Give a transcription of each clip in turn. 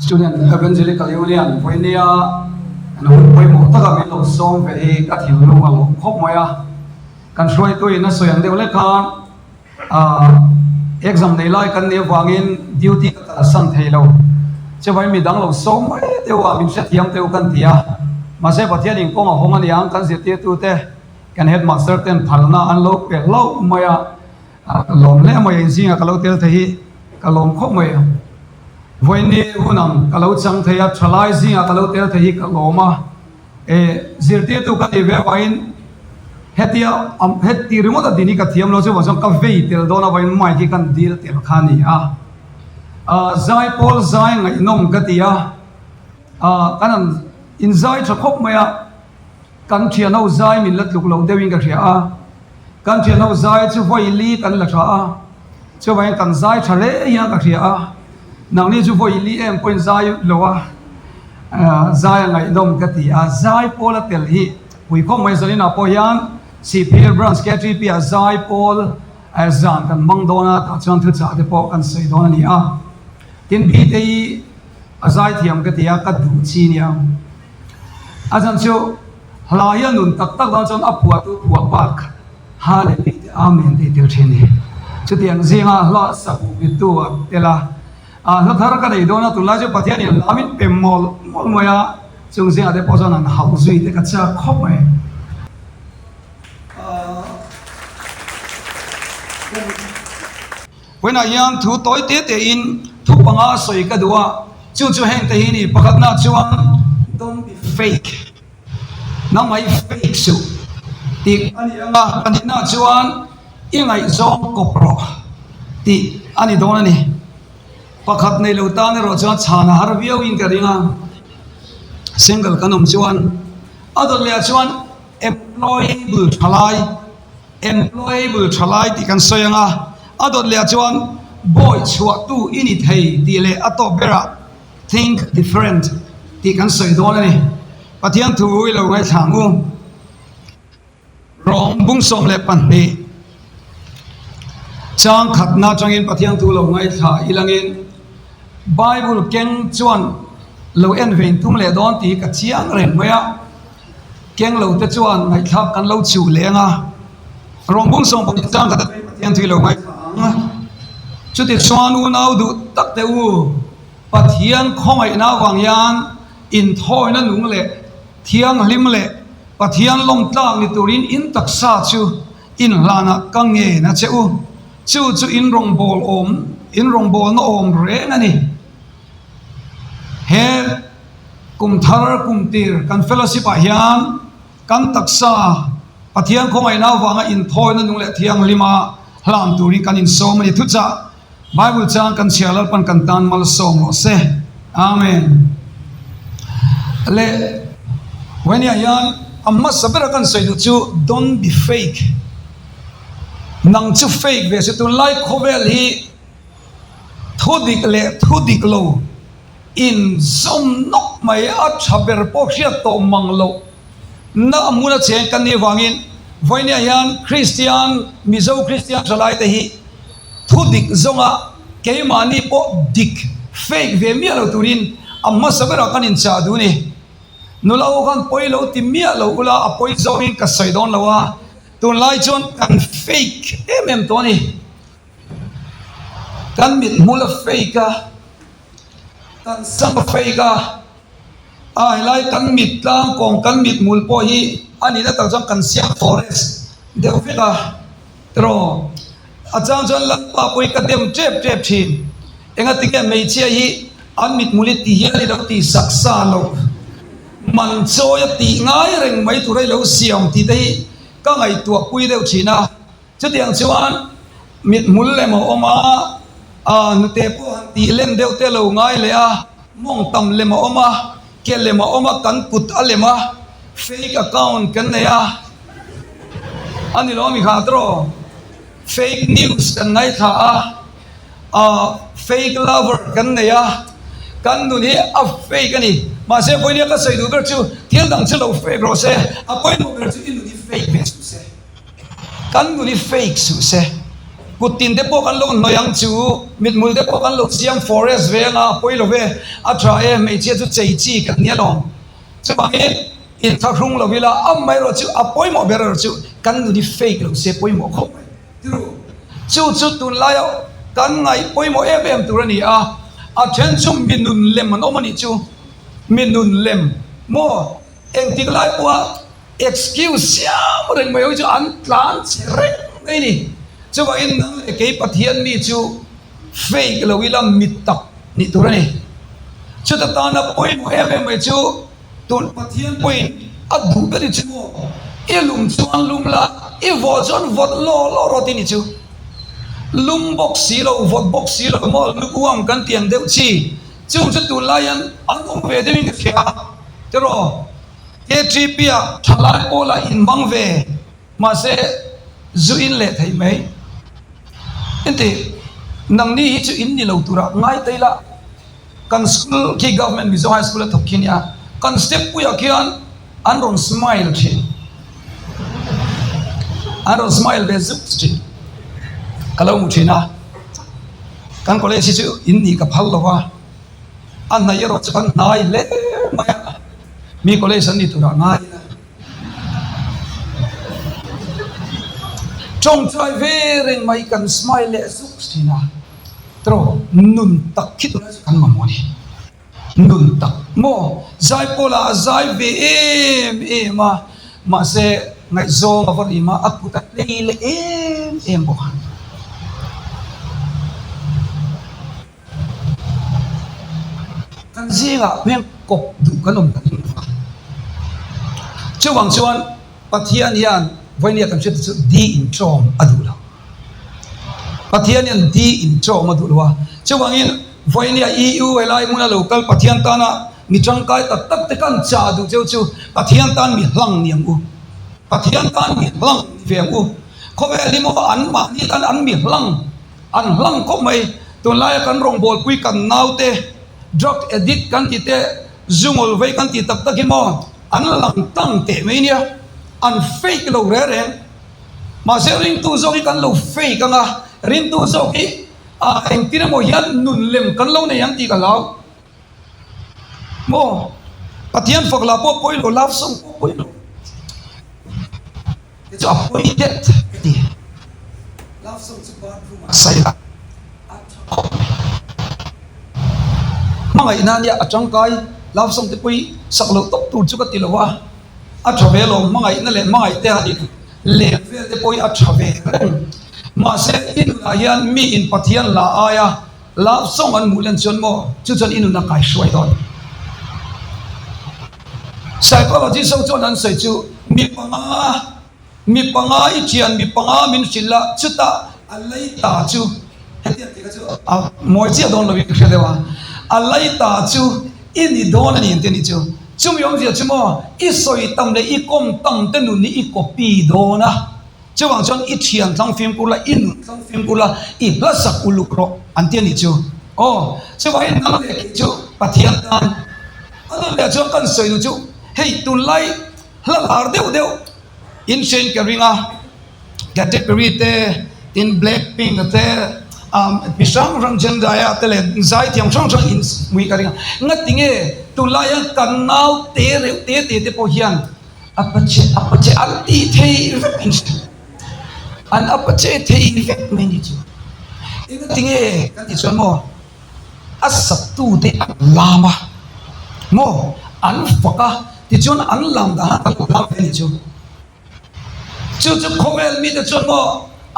Student Evangelical Union vawinia an hun pawimawh taka min lo sawm ve hi ka thinlung a lawm khawp mai a. Kan hruaituin a sawi ang deuh lek khan exam nei lai kan nih avangin duty ka kalsan thei lo. Chuvangin mi dang lo sawm mai deuh a min hrethiam teuh kan ti a. Mahse Pathianin kawng a hawng a niang kan zirtirtute kan headmaster ten phalna an lo pe hlauh mai a. Ka lawm hle mai a inzingah ka lo tel thei hi ka lawm khawp mai a. Vawiini hun ang ka lo chang thei a, thalai zingah ka lo tel thei hi ka lawm a. E zirtirtu ka tih ve avangin hetia heti ringawt a din hi ka thiam lo chuvang chuan ka vei tel dawn avangin mic hi kan dil tel kha a ni a. Zaipawl zai ngaihnawm ka ti a, kan han inzai tha khawp mai a. Kan thianho zai min la tluk lo deuhin ka hria a, kan thianho zai chu vawi li kan la tha a, chuvangin kan zai tha hle hian ka hria a, nangni chu vawi li em pawhin zai lo a, zai a ngaihnawm ka ti a, zai pawl a tel hi Puikhawm mai Zaninah pawh hian Sihphir Branch KTP ah zai pawl zan kan hmang dawn a, tah chuan thuchah te pawh kan sawi dawn a ni a, tin Biteii a zai thiam ka ti a, ka duh chi nia. A chhan chu hla hi a nun tak tak dawn chuan a phuahtu phuah bak ha leh bik te Amen tih tir thin ni. Chutiang zinga hla sabuh bittu a tel a, a hla thar ka nei dawn a, tunlai chu Pathianin hla min pe mawlh mawlh mai a, chung zingah te pawh chuan an hauh zui te ka chak khawp mai. Vawiinah hian thu tawi te tein thu panga sawi ka duh a, chu chu heng te hi ni, pakhatna chuan don't be fake, nangmah hi fake suh tih a ni ang a, pahnihna chuan i ngaihzawng kawp rawh tih a ni dawn a ni. Pakhat nei lo tan erawh chuan chhan a har viauin ka ring a, single kan awm chuan a dawt leh ah chuan employable thalai. Employable tha lai tih kan sawi ang a, a dawt leh ah chuan bawi chhuahtu i ni thei tih leh a tawp berah think different tih kan sawi dawn a ni. Pathian thu i lo ngaithla ang u. Rawng bung 12 chang khatna atangin Pathian thu lo ngaithla ilangin Bible keng chuan lo en vein tum leh dawn tih hi ka chiang reng mai a. Keng lo te chuan ngaihthlak kan lo chhuh leng a, rawngbawng 12 chang khat atangin Pathian thui lo ngaithla ang. Chuti chuan unau duh tak te u, Pathian khawngaihna avang hian inthawina nung leh thianghlim leh Pathian lawmtlak ni turin in taksa chu inhlanah ka ngen a che u. Chu chu in rawngbâwl awm, in rawngbâwlna awm reng a ni. He. Kum thar kum tir kan fellowship ah hian kan taksa Pathian khawngaihna avanga inthawina nung leh thianghlima hlan turin kan insawm a ni. Thuchah Bible chang kan chhiar Lalpan kan tan malsawm rawh se. Amen. Le Wenia hian a hmasa bera kan sawi duh chu don't be fake. Nang chu fake ve se tunlai khawvel hi thu dik leh thu dik lo In zawm nawk mai a tha ber pawh hriat tawh mang loh na a hmun a cheng kan nih avangin vawinia hian Kristian Mizo Kristian thalai te hi thu dik zawnga keimahni pawh dik fake ve miah lo turin a hmasa berah kan inchah duh a ni. Nula ho khan pawi lo ti miah lo ula a pawi zawngin ka sawi dawn lo a, tunlai chuan kan fake em em tawh a ni. Kan mithmul a fake a. Kan sam a fake a, a helai kan mit tlang kawng kan mit mul pawh hi a nihna tak chuan kan siam forest deuh vek a tiraw a chang chuan Lalpa pawh hi ka dem tep tep thin engati nge hmeichhia hi an mit mul hi ti hian i lo tih sak sa loh man chawi a tih ngai reng mai tura i lo siam tih te hi ka ngaihtuah pui deuh thin a. Chutiang chuan mithmul lem a awm a, a hnute pawh han tih lem deuh te lo ngai leh a, mawng tam lem a awm a, ke lem a awm a, kan kut a lem a, fake account kan nei a, a ni lo a mi kha tawh, fake news kan ngaithla a, ah fake lover kan nei a, kan nun hi a fake a ni. Mahse vawinia ka sawi duh ber chu thil dang chu lo fake rawh se, a pawimawh ber chu i nun hi fake ve suh se. Kan nun hi fake suh se. Kut tin te pawh kan lo hnawih ang chu, mithmul te pawh kan lo siam forest ve anga a pawi lo ve, a tha e, hmeichhia chu chei chi kan nia lawm. Chuvangin inthlahrung lo ila amaherawhchu a pawimawh ber erawh chu kan nun hi fake lo se pawimawh khawp mai. Tiru, chu chu tunlaia kan ngaih pawimawh em em tur a ni a, a then chu mi nun lem an awm a nih chu, mi nun lem maw engtik lai pawha excuse siam reng mai ho chu an tlan che reng mai a ni. Chuvangin nang leh kei Pathian mi chu fake lo ila mi tak nih tur a ni. Chuta tana pawimawh em em mai chu. Tun Pathian pawhin a duh ber i chu maw? I lum chuan lum la, i vawh chuan vawt law law rawh tih ni chu. Lum bawk si lo, vawt bawk si lo maw? Lukuam kan ti ang deuh chi. Chung chu tunlai hian an awm ve deuhin ka hria a, tiraw? KTP ah thalai pawlah inhmang ve. Mahse, zu in leh theih mai. Engti, nangni hi chu in ni lo turah ngai ta ila, kan school khi Government Mizo High School a thawk khi nia, kan step puiah khian an rawn smile thin. An rawn smile ve zuk thin. Ka lo hmu thin a, kan college hi chu in nih ka phal lo va, a hnaih erawh chu kan hnai hle mai a, mi college an ni turah ngai ila. Tawngtai ve reng mai kan smile leh zuk thin a, tiraw nun tak khi tunah chu kan mamawh a ni. Nun tak maw? Zai pawlah a zai ve em em a, mahse ngaihzawng a va rim a, a kut a hlei leh em em bawk a. Kan zingah hmel kawp duh kan awm tak em a. Chuvang chuan Pathian hian vawinia kan hriat te chu di intawm a duh lo. Pathian hian di intawm a duh lo a. Chuvangin vawinia EU helai hmuna lo kal Pathian tana mi tangkai tak tak te kan chah duh cheu chu Pathian tan mi hlang ni ang u. Pathian tan mi hlang ni ve ang u. Khawvel hi maw anmahni tan an mi hlang. An hlang khawp mai. Tunlaia kan rawngbawlpui kan naute drug addict kan tih te, zu ngawl vei kan tih tak tak hi maw an lang tlang teh mai nia. An fake lo reng reng. Mahse ringtu zawk hi kan lo fake ang a, ringtu zawk hi ah engtin emaw hian nun lem kan lo nei ang tih ka hlau. Maw Pathian fak lah pawh pawi lo, love song pawh pawi lo. Te chu a pawi det ka ti. Love song chu bathroom ah sawi la a tha khawp mai. Hmangaihna nia a tangkai love song te pawi sak loh tawp tur chu ka ti lo a, a tha ve alawm hmangaihna leh hmangaih te han in lem vel te pawh hi a tha ve reng. Mahse i nunah hian mi in Pathian la aia love song an hmuh len chuan maw chu chuan i nun a kaihruai dawn. Psychologist ho chuan an sawi chu mi panga mi panga i thian mi panga min hrilh a chutah a lei ta chu hetiang tih kha chu a mawi chiah dawn lovin ka hria deuh a a lei ta chu i ni dawn a ni ang tih a nih chu chumi awmzia chu maw i sawi tam leh i kawm tam te nun hi i copy dawn a. Chuvang chuan i thian tlang fimkhur la, i nun tlang fimkhur la, i hlasak uluk rawh an ti a nih chu. Aw, chuvangin nang leh kei chu Pathian tan a nun leh chuan kan sawi duh chu hei tunlai hla lar deuh deuh in hriain ka ring a, Katy Perry te, tin Black Pink te, mi hrang hrang Zendaya te leh zaithiam hrang hrang in hmui ka ring a. Ngatinge tunlai hian kan nau te reuh te te te pawh hian Apache Apache an tih thei vek in hria. An Apache thei vek mai ni chu. Engatinge kan tih chuan maw a sattu te an lam a maw an fak a tichuan an lam dan a kan lam ve ni chu. Chu chu khawvel mite chuan maw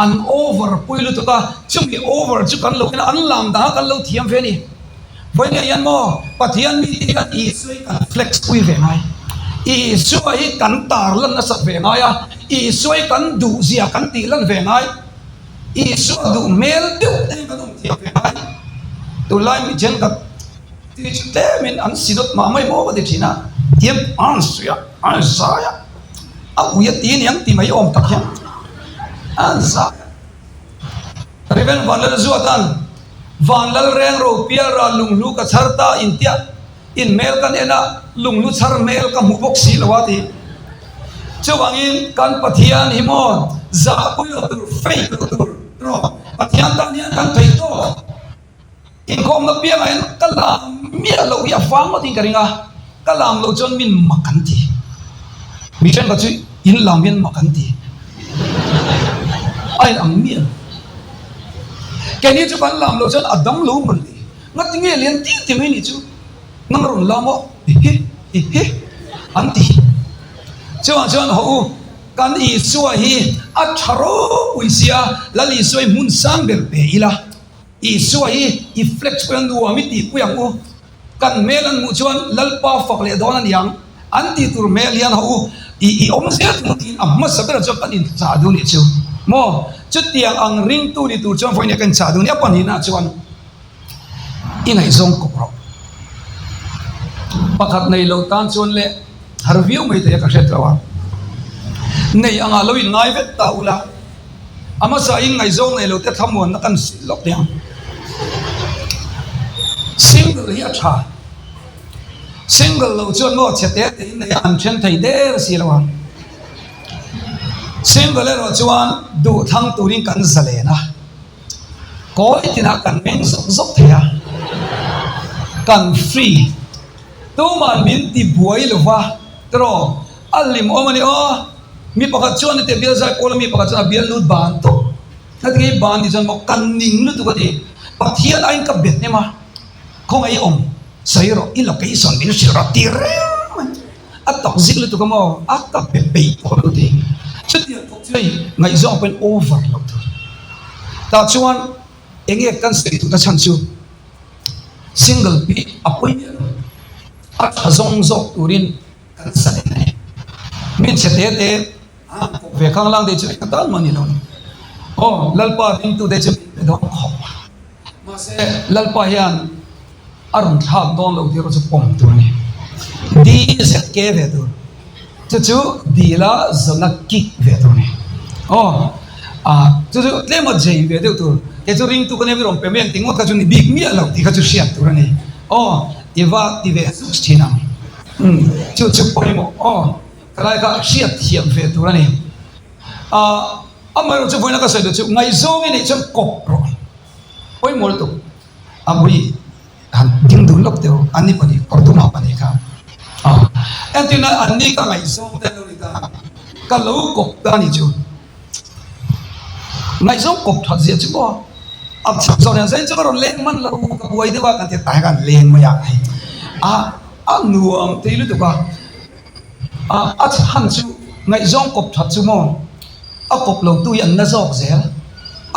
an over pui lutuk a chumi over chu kan lo en a an lam dan a kan lo thiam ve ni. Vawiin hian maw Pathian mite hian Isua hi kan flex pui ve ngai. Isua hi kan tar lan nasat ve ngai a, Isua hi kan duh zia kan tih lan ve ngai. Isua duh hmel deuh te hi kan awm thiam ve ngai. Tunlai mi thenkhat tih chu tlemin an sinawt mah mai maw ka ti thin a, tiang an suih a, an zai a, a ui a ti aniang ti mai awm tak hian an zai a. Rev. Vanlalzuata'n Vanlal reng ro pial ral lunghlu ka chhar ta intiah in hmel kan en a, lunghlu chhar hmel ka hmu bawk si lo a ti. Chuvangin kan Pathian hi maw zahpui lo tur, faith lo tur rawh. Pathian tan hian kan thei tawk. Inkhawmna piangah hian ka lam miah loh hi a vang ngawtin ka ring a, ka lam loh chuan min mak an ti. Mi thenkhat chu in lam hian mak an ti. A in ang miah lo. Keini chu kan lam loh chuan a dam lo mawlh ni. Ngati nge lian ti ti mai nih chu nang rawn lam aw hi hi hi an ti. Chuvang chuan haw u kan Isua hi a tha ropui sia Lal Isua hi hmun sang ber pe ila. Isua hi i flex pawh hian nuam i tihpui ang u. Kan hmel an hmuh chuan Lalpa fak leh dawn a ni ang. An tih tur hmel hian haw u i i awm zel tur tiin a hmasa berah chuan kan inchah duh nih chu maw? Chutiang ang ringtu ni tur chuan vawiin ah ka inchah duh nia pahnihna chuan i ngaihzawng kawp rawh. Pakhat nei lo tan chuan leh har viau mai thei a ka hriat lo a. Nei angah lo inngai vek ta ula. A hmasa in ngaihzawng nei lo te thlamuanna kan hrilh lawk teh ang. Single hi a tha. Single lo chuan maw chhe te te in nei a an then thei der si lo a. Single erawh chuan duh thlang turin kan zalen a. Kawi tinah kan meng zawk zawk thei a. Kan free. Tuman min ti buai lo va tiraw a hlim awm a ni aw. Mi pakhat chuan hetiang bial zai pawla mi pakhat chuan a bial lut ban tawp. Hetiang hi ban tih chuan maw ka ning lutuk a ti. Pathian aiin ka bet hnem a, khawngaih i awm sawi rawh, i location min hrilh rawh ti reng mai. A tak zik lutuk a maw, a ka be peih tawh lo ti. Chutiang thawk chu hei ngaihzawng pawhin over loh tur. Tah chuan eng nge kan sawi duhna chhan chu single pi a pawi miah lo. A tha zawng zawk turin. Kan sa leh a ni. Min chhe te te a kawp ve khang lang te chu ka tan mah ni lo ni. Aw Lalpa ringtu te chu min pe dawn khawp a. Mahse Lalpa hian a rawn thlak dawn lo tih erawh chu pawm tur a ni. DZK ve tur. Chu chu dila zawna kick ve tur a ni. Aw ah chu chu tlema jei ve deuh tur. Kei chu ringtu ka nia mi rawn pe mai ang tih ngawt kha chu ni bik miah lo tih kha chu hriat tur a ni. Aw i va ti ve zuk thin ang. Umm chu chu pawimawh aw ka lai kha hriat thiam ve tur a ni. Ahh amaherawh chu vawiina ka sawi duh chu ngaihzawng i neih chuan kawp rawh pawimawh lutuk a mui han ding dun lawk teh u an ni pahnih kawr dum ha pahnih kha aw entirna an ni ka ngaihzawng te an lo ni ta ka lo kawp ta a ni chu. Ngaihzawng kawp that zia chu maw a chhak zawk hian zain chu ka rawn leng hman lo ka buai deuh a kan ti tah hian kan leng mai a hei a a nuam thei lutuk a a a chhan chu ngaihzawng kawp that chu maw a kawp lo tu hi an na zawk zel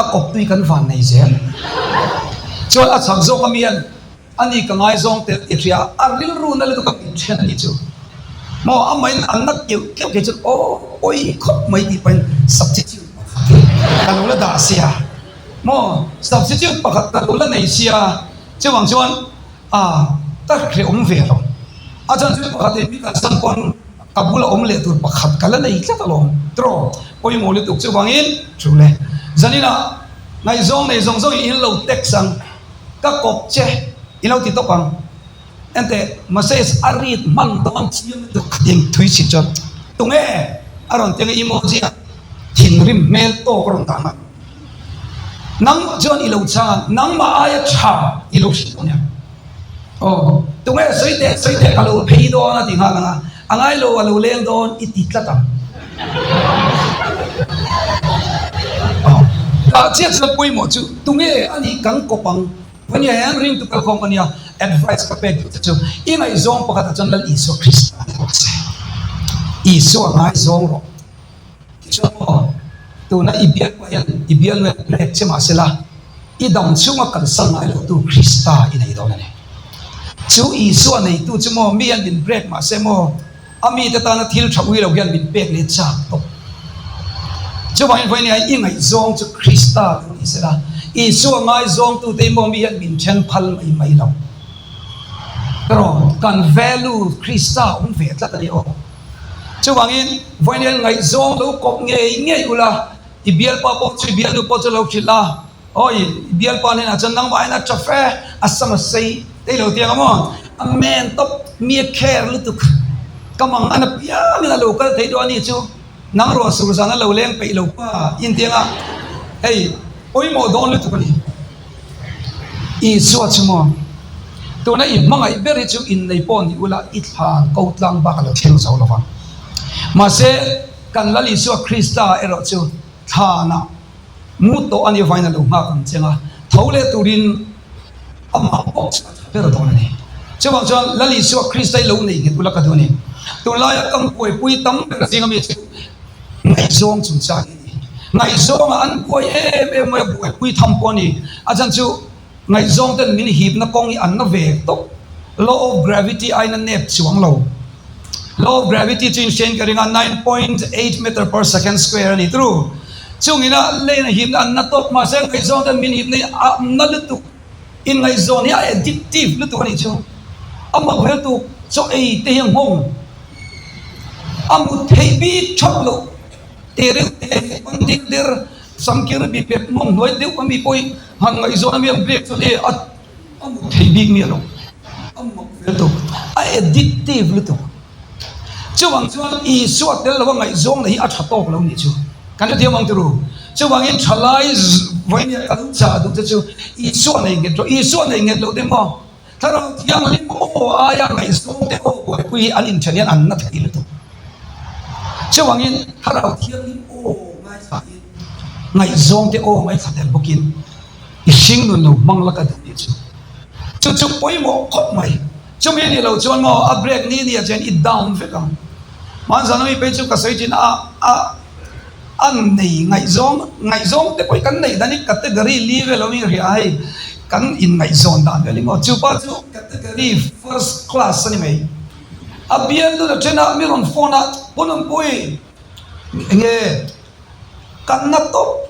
a kawp tu hi kan van nei zel chuan a chhak zawk ami hian. A ni ka ngaizawng tel tih hria a rilru na lutuk a min then a nih chu. Maw amahin an na keuh keuh kei chuan aw pawi khawp mai tih pahin substitute pakhat ka lo la dah sia. Maw substitute pakhat ka lo la nei sia chuvang chuan a ka hrehawm ve lo. A chuan chu pakhat hi mi kalsan pawn ka bula awm leh tur pakhat ka la nei tlat alawm tiraw pawimawh lutuk chuvangin thu le zaninah ngaihzawng nei zawng zawng in lo text ang. Ka kawp che i lo ti tawp ang. Enteh, message a read hman dawn chiang lutuk khatin thui chhin chuan tunge a rawn ti ang e emoji a thinrim hmel tawk a rawn dah nghal. Nangmah chuan i lo chhang a, nangmah aia tha i lo hrilh dawn nia. Aw, tunge sawi teh sawi teh ka lo phei dawn a ti nghal ang a, a ngai lo a lo leng dawn i ti tlat ang. Aw, tah chiah chuan pawimawh chu tunge a nih kan kawp ang? Ania hian ringtu kalkhawm ka nia, advice ka pek duh te chu i ngaihzawng pakhatah chuan Lal Isua Krista ni rawh se. Isua ngaizawng rawh. Tichuan maw, tuna i bialpa hian i bialnu hian rek che mahsela i dam chhunga kalsan ngai lo tu Krista i nei dawn a ni. Chu Isua neitu chu maw mi hian min break mahse maw a mite tana thil tha ui lo hian min pek leh chak tawp. Chuvangin vawiin hian i ngaihzawng chu Krista tu ni sela, Isua ngaizawngtute hi maw mi hian min then phal mai mai lo. Erawh kan value Krista awm ve tlat a ni aw. Chuvangin, vawiin ngaihzawng lo kawp ngei ngei ula, i bialpa pawh chu i bialnu pawh chu lo hrilh a, awi, i bialpa hnenah chuan nangmah hian a tha fe, a sam a sei tei lo tiang a maw? A men tawp, mi a care lutuk, ka mang an apiangin a lo kal thei dawn a ni chu, nang ruah sur zan a lo leng peih lo pa intiang a, hei. Pawimawh dawn lutuk a ni. Isua chu maw? Tuna i hmangaih ber hi chu innei pawh ni ula i thlan ko tlang bak a lo thleng zo lo vang. Mahse, kan Lal Isua Krista erawh chu thlanah mu tawh a nih avangin a lo nghak ang cheng a, tho leh turin amah pawh chu a tha ber dawn a ni. Chuvang chuan Lal Isua Krista hi lo nei nghet ula ka duh a ni. Tunlaia kan buaipui tam ber zinga mi chu ngaihzawng chungchang hi a ni. Ngaihzawngah an buai em em mai a, buaipui tham pawh a ni. A chhan chu ngaihzawng ten min hipna kawng hi an na ve tawp. Law of gravity aiin a nep chuang lo. Law of gravity chu inhriain ka ring a, 9.8 meter per second square a ni turu. Chungina lane a hipna an na tawp mahse ngaihzawng ten min hipna hi a na lutuk. Inngaihzawn hi a addictive lutuk a nih chu. A mak veltu chaw ei te hi a nghawng. A mut theih bik thap loh. Te reuh te hi pan ding der samkir bi pep mawng hnuai deuh ami pawh hi han ngaihzawn ami an biak chuan e a a mut theih bik miah lo. A mak veltu a addictive lutuk. Chuvang chuan Isua tel lova ngaihzawng na hi a tha tawk lo nih chu kan hrethiam ang turu. Chuvangin thalai vawinia ka lo chah duh te chu Isua nei nghet rawh. Isua nei nghet loh te maw Thlarau Thianghlim aw aia ngaihzawng te aw buaipui hi an inthen hian an na thei lutuk. Chuvangin Thlarau Thianghlim aw ngaithlain ngaihzawng te aw ngaithla tel bawkin i hringnun lo hmang la ka duh nih chu. Chu chu pawimawh khawp mai. Chumi a nih loh chuan maw a break ni ni ah chuan i down vek ang. Hmanzan ami phei chu ka sawi thin a, a a nei ngaihzawng ngaihzawng te pawh hi kan neih dan hi category li vel awm in hria a hei kan inngaihzawn dan vel hi maw chupa chu category first class a ni mai. A bial dun a then a mi rawn phone a Pu Nunpui enge Kan na tawp.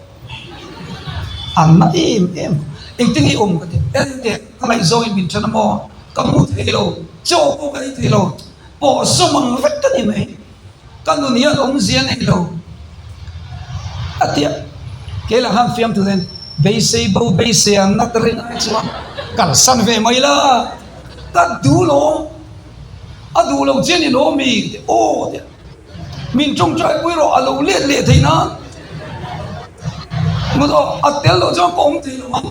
An na em em. Engtin nge i awm ka ti. Engte ka ngaihzawngin min then a maw? Ka hmu thei lo. Chaw pawh ka ei thei lo. Pawh sawm ang vek ka ni mai. Ka nun hian awmzia nei lo. A ti a. Kei lah khan fiamthu hian beisei bo beisei an nat reng ai chuan kalsan ve mai la. Ka duh lo. A duh lo che ni lo mi? Ka ti aw a ti a. Min tawngtai pui rawh a lo let leh theih nan. Mut aw a tel loh chuan ka awm thei lo ang.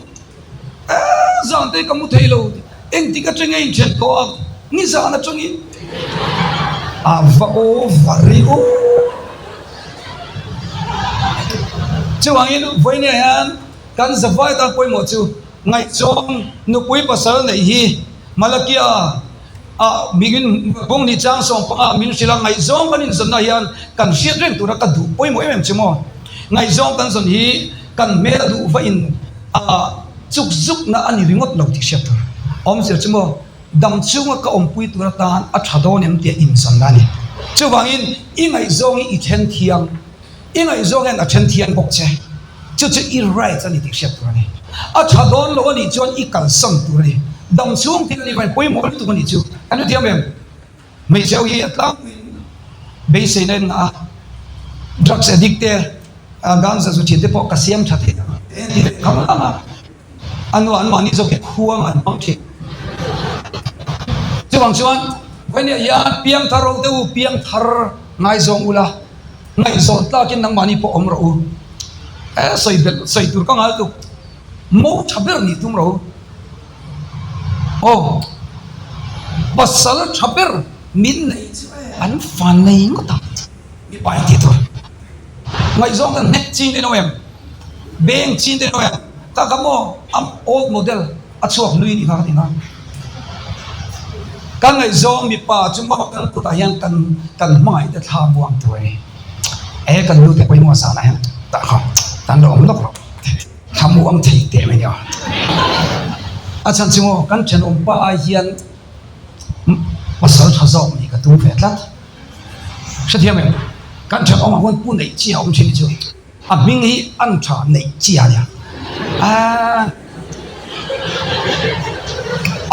Eee zan te ka mu thei lo engtik atang nge inthen tawh ang nizan atangin a va over i aw. Chuvangin vawinia hian kan zavai tan pawimawh chu ngaihchawng nupui pasal neih hi Malakia Ah, mingin bawng ni chang sawm panga min hrilh a, ngaihzawng kan inzawnna hian kan hriat reng tura ka duh pawimawh em em che maw? Ngaihzawng kan zawn hi kan hmel a duh va in ah chuk zukna a ni ringawt lo tih hriat tur a awm zel che maw? Dam chunga ka awmpui tur atan a tha dawn em tih a inzawnna a ni. Chuvangin i ngaihzawng hi i then thiang. I ngaihzawng hian a then thiang bawk che. Chu chu i right a ni tih hriat tur a ni. A tha dawn lo a nih chuan i kalsan tur a ni. Dam chhung thil a nih vangin pawimawh lutuk a nih chu. Kan hrethiam em? Hmeichhe ho hi a tlangpuiin beiseina in ngah a, drugs addict te, ganja zu thin te pawh ka siam tha thei ang e ti leh khang ang a. A nu an mahni zawk hi khuang an hmang thin. Chuvang chuan vawinia hian piangthar ho te u piangthar ngaizawng ula, ngaihzawn tlakin nangmahni pawh awm rawh u. E sawi belh sawi tur ka ngal tuk. Mo tha ber nih tum rawh u. Aw pasal tha ber min nei chu an fa nei ngawt ang. Mipa in tih tur. Ngaihzawng ten hnek ching te no em? Beng chin te no em? Ka ka maw a old model a chhuak hlui nih kha ka ti nghal. Kan ngaihzawng mipa chu maw kan kutah hian kan kan hmangaih te thla buang tur a ni. E kan nu te pawimawh zanah hian tah kha kan lo awm lawk rawh. Thla muang thei teh mai nia. A chhan chu maw kan thenawm pa ai hian pasal tha zawk nih ka tum ve tlat. Hrethiam em? Kan thenawm ah huan pu neih chi a awm thin hi chu a hming hi an tha neih chi a nia. Aaa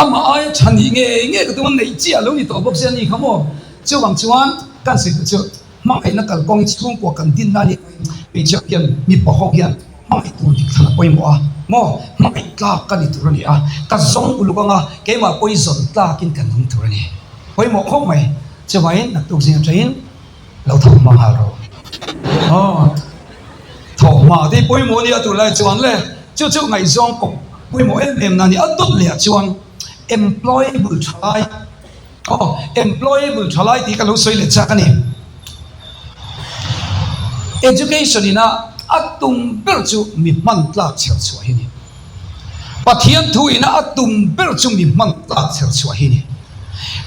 amah aia tha nih nge nge ka tum a neih chi a lo ni tawh bawk sia ni kha maw. Chuvang chuan kan sawi duh chu hmangaihna kalkawng hi chhungkua kan dinna a nih pawhin hmeichhia hian mipa ho hian hmangaih tur dik thlan a pawimawh a maw hmangaih tlak ka ni tur a ni a ka zawng uluk anga keimah pawhin zawn tlakin kan awm tur a ni. Pawimawh khawp mai. Chuvangin naktuk zing atangin lo tho hma nghal rawh. Aw. Thawhhma te pawimawh a nia tunlai chuan le chu chu ngaihzawng kawp pawimawh em em na a ni. A dawt leh ah chuan employable thalai aw employable thalai tih ka lo sawi leh chak a ni. Education ina a tum ber chu mi hman tlak chher chhuah hi a ni. Pathian thu ina a tum ber chu mi hman tlak chher chhuah hi a ni.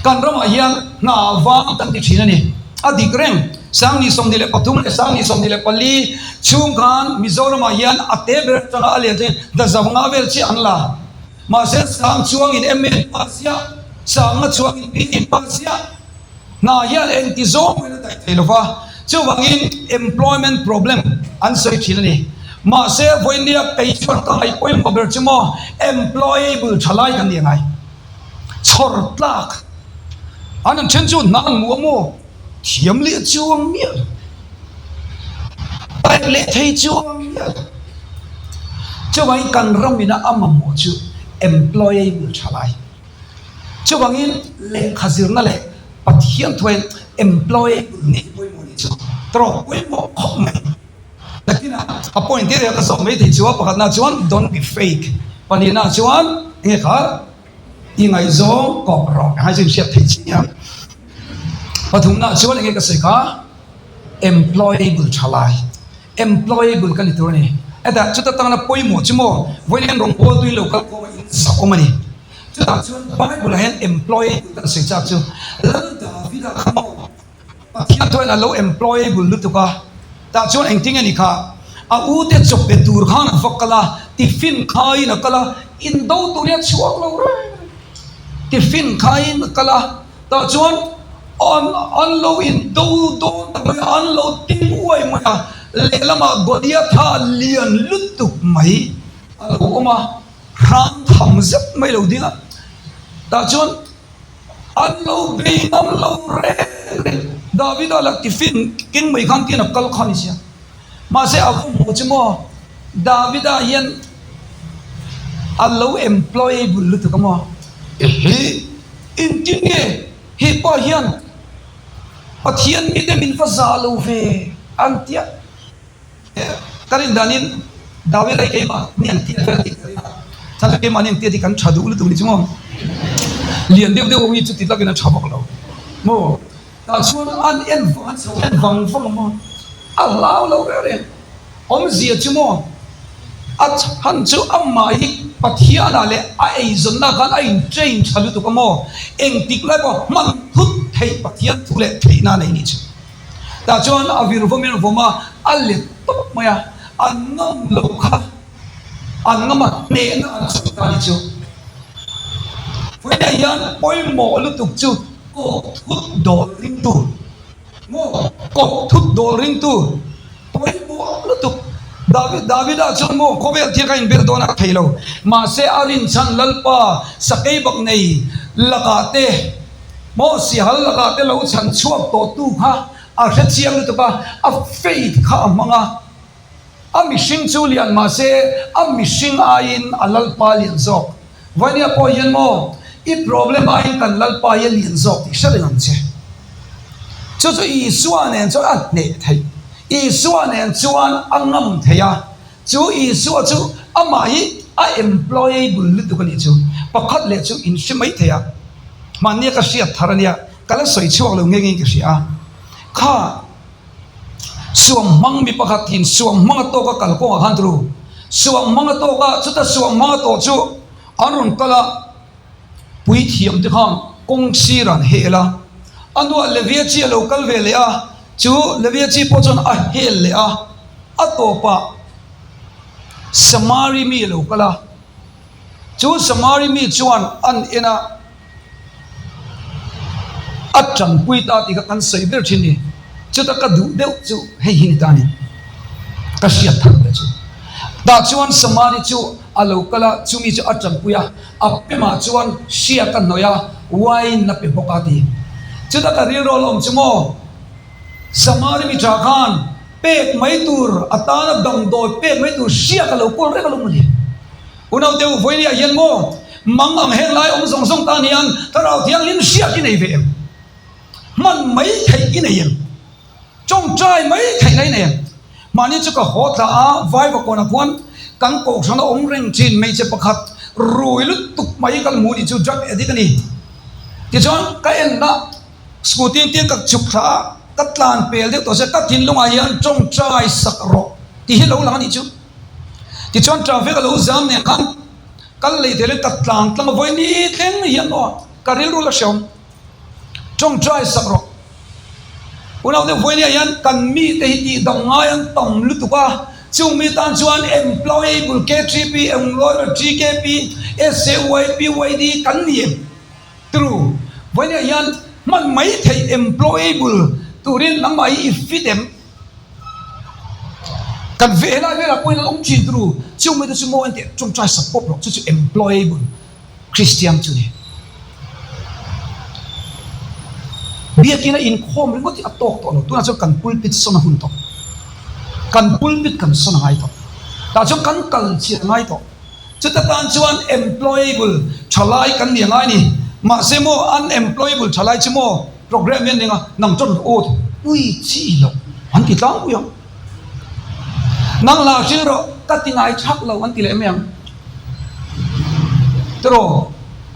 Kan ramah hian hna vang kan ti thin a ni. A dik reng, 2023 leh 2024 chhung khan Mizoramah hian a te ber atanga a lian thleng hna zau nga vel chiah an la. Mahse sang chuangin MA an pass ziah, sanga chuangin BA an pass ziah. Hna hian engti zawng pawhin a daih thei lo va, chuvangin employment problem an sawi thin a ni. Mahse vawinia kei chuan ka ngaih pawimawh ber chu maw employable tha lai kan ni angai. Chhawr tlak an an then chu hna an hmu a maw? Thiam leh chuang miah lo. Type leh thei chuang miah lo. Chuvangin kan ramina a mamawh chu employable tha lai. Chuvangin lehkha zirna leh Pathian thuain employable nih hi pawimawh nih chu tawk pawimawh khawp mai. Nakinah a point tir ka zawh mai thei chu a pakhatna chuan don't be fake pahnihna chuan enge kha i ngaihzawng kawp rawh hei chu inhriat theih chi nia. Pathumna chuan enge ka sawi kha employable thalai employable ka ni tur a ni. Hetah chuta tangna pawimawh chu maw vawiin hian rawngbawltu in lo kal khawm a inzah awm a ni. Chutah chuan Bible ah hian employable kan sawi chak chu Lal Davida kha maw Pathian chuan a lo employable lutuk a, tah chuan engtin nge ni kha a u te chawp pe tur khan a va kal a, tiffin khaiin a kal a, indo tur hi a chhuak lo reng reng, tiffin khaiin a kal a, tah chuan an an lo indo dawn ta mai a, an lo ting uai mai a, lehlamah Goliatha lian lutuk mai a lo awm a. Hrang tham zet mai lo ding a, tah chuan an lo bei ngam lo reng reng. Davida lah tiffin keng mai khan tian a kal kha a ni sia. Mahse a va hmuh chu maw, Davida hian a lo employable lutuk a maw? Ehe, engtin nge he pa hian Pathian mite min va zah lo ve an tia. Ka rin danin Dawid ai keimah ni an tiat vel tih ka ring a, chhan chu keimah ni an tiat hi kan tha duh lutuk ni chu maw? Lian deuh deuh ho hi chuti takin a tha bawk lo maw? Tah chuan an en vang an chho en vang vang a maw? A hlau lo reng reng. Awmzia chu maw? A chhan chu amah hi Pathianah leh a eizawnna khan a in train tha lutuk a maw? Engtik lai pawh hman thut theih Pathian thu leh theihna a nei ni chu. Tah chuan a vir vawm in a vawm a, a let tawp mai a, an ngam lo kha, an ngam a hnehna an chhuah ta ni chu. Vawiinah hian pawimawh lutuk chu kawp thut dawl ringtu maw, kawp thut dawl ringtu pawimawh lutuk. David Davida chuan maw khawvel thil kha inbel dawn a thei lo, mahse a rinchhan Lalpa sakei bak nei lakah te, Maw sihal lakah te lo chhan chhuak tawh tu kha a hre chiang lutuk a, a faith kha a hmang a, a mihring chu lian mahse a mihring aiin a Lalpa lian zawk. Vainia pawh hian maw i problem aiin kan Lalpa hi a lian zawk tih hre reng ang che. Chu chu Isua nen chuan a hneh theih, Isua nen chuan a ngam theih a, chu Isua chu amah hi a employable lutuk a nih chu. Pakhat leh chu in hre mai thei a, Mahnia ka hriat thar a nia, ka la sawi chhuak lo nghe ngeiin ka hria a. Kha suam hmang mi pakhat thin suam hmang a tawk a kal kawngah khan turu suam hmang a tawk a, chuta suam hmang a tawh chu an rawn kal a, puithiam te khan kawng sir an hel a, a hnuah Levia chi a lo kal ve leh a, chu Levia chi pawh chuan a hel leh a, a tawpah Samari mi a lo kal a. Chu Samari mi chuan an en a, a tanpui ta tih kha kan sawi ber thin ni. Chuta ka duh deuh chu hei hi ni ta ni, ka hriat thar ve chu. Tah chuan Samari chu a lo kal a, chumi chu a tanpui a, a pemah chuan hriak a hnawih a, wine a pe bawk a ti. Chuta ka rilru a la awm chu maw, Samari mi tha khan pek mai tur atana damdawi pek mai tur hriak a lo kawl reng alawm mawle. Unau deuh vawinia hian maw mang ang heng lai awm zawng zawng tan hian Thlarau Thianghlim hriak i nei ve em? Hman mai theih i nei em? Tawngtai mai theihna i nei em? Mahni chu ka haw thla a, Vaivakawnah khuan kan kohhran a awm reng thin hmeichhe pakhat rui lutuk mai kan hmuh nih chu drug addict a ni. Tichuan ka enna scooty in tir ka chhuk thla a, ka tlan pel deuh tawh se ka thinlungah hian tawngtai sak rawh tih hi lo lang a nih chu. Tichuan traffic a lo zam nen khan kal lei thei lovin ka tlan tlang a, vawi ni thleng hian aw ka rilru la hreawm. Tawngtai sak rawh. Unau deuh vawinia hian kan mite hi tihdam ngai an tam lutuk a, chung mi tan chuan employable KTP, employable TKP, SAY, PYD kan ni em? True. Vawinia hian hman mai theih employable turin nangmah hi i fit em? Kan ve helai velah pawhin an awm thin true. Chung mite chu maw enteh tawngtai sak pawp rawh, chu chu employable. Kristian chu ni. Biakinn a inkhawm ringawt hi a tawk tawh lo. Tunah chuan kan pulpit sawn a hun tawh. Kan pulpit kan sawn a ngai tawh. Tah chuan kan kal chiah a ngai tawh. Chuta tan chuan employable thalai kan ni a ngai ni. Mahse maw unemployable thalai chu maw program hi an ning a, nang chuan aw ui chi loh an ti tlangpui ang. Nang la hrilh rawh, ka ti ngai thak lo an ti leh mai ang. Tiraw,